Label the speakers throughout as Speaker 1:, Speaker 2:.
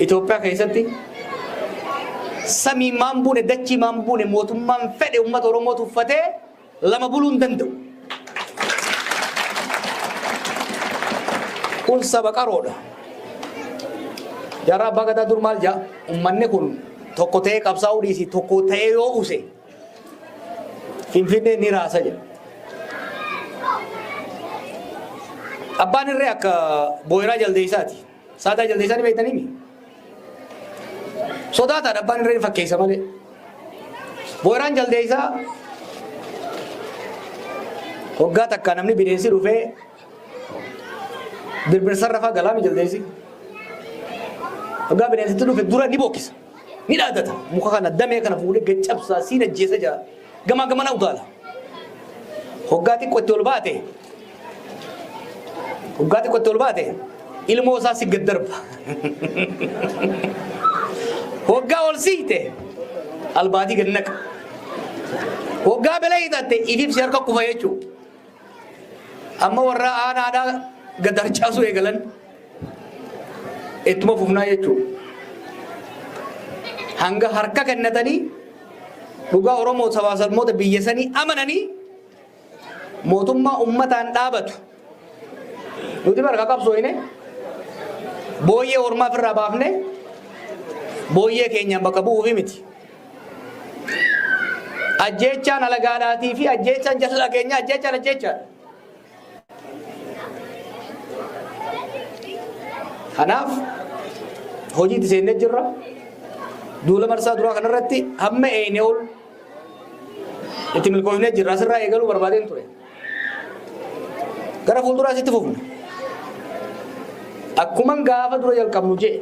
Speaker 1: Itoophiyaa keessatti samii maan buune, dachii maan buune, mootummaan fedhe uummata Oromoo tuffatee lama buluu hin danda'u. Kun saba qaroodha. Jaarraa Abbaa Gadaa dur maal jaa? Uummanni kun tokko ta'ee qabsaa'uu dhiisii tokko ta'ee yoo use Finfinnee ni raasa jedha. Abbaan irree akka booyiraa jaldeessaati. Saadaa jaldeessaa ni beektanii mi? Sodaataadha, abbaan irree ni fakkeessa malee. Booyiraan jaldeessaa hoggaa takka namni bineensi dhufee birbirsa rafaa galaami jaldeessi. Hoggaa bineensitti dhufe dura ni bookkisa. Ni dhaadata. Muka kana damee kana fuudhee gad cabsaa siin ajjeesa jira. Gamaa gamana utaala. Hoggaa xiqqoo itti ol baate, hoggaa xiqqoo itti ol baate, ilmoo isaa si gad darba. Hoggaa ol siite albaatii gad naqa. Hoggaa bela hiixatte ifiif si harka kufa jechuudha. Amma warra aanaadhaa gad harcaasuu eegalan ittuma fufnaa jechuudha. Hanga harka kennatanii dhugaa Oromoo sabaa sabmoota biyya sanii amananii mootummaa ummataan dhaabatu. Nuti barka qabsooyne booyyee ormaa ofirraa baafne booyyee keenyaan bakka bu'uufi miti. Ajjeechaan alagaadhaatii fi ajjeechaan jallaa keenyaa ajjeechaan ajjeechaadha. Kanaaf hojii itti seennee jirra. Duula marsaa duraa kanarratti hamma eeyne ol itti milkoofnee jirra. Asirraa eegaluu barbaadeen ture. Gara fuulduraas itti fufna. Akkuman gaafa dura jalqabnu jee,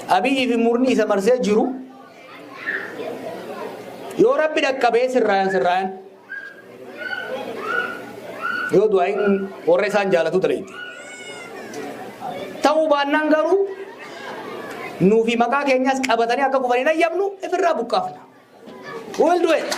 Speaker 1: Abiyyi fi murni isa marsee jiru yoo Rabbi dhaqqabee sirraayan sirraayan, yoo du'aayin warra isaan jaalatu dalayte. Ta'uu baannaan garuu nuu fi maqaa keenyas qabatanii akka kufan hin ayyamnu, ifirraa buqqaafna. We will do it.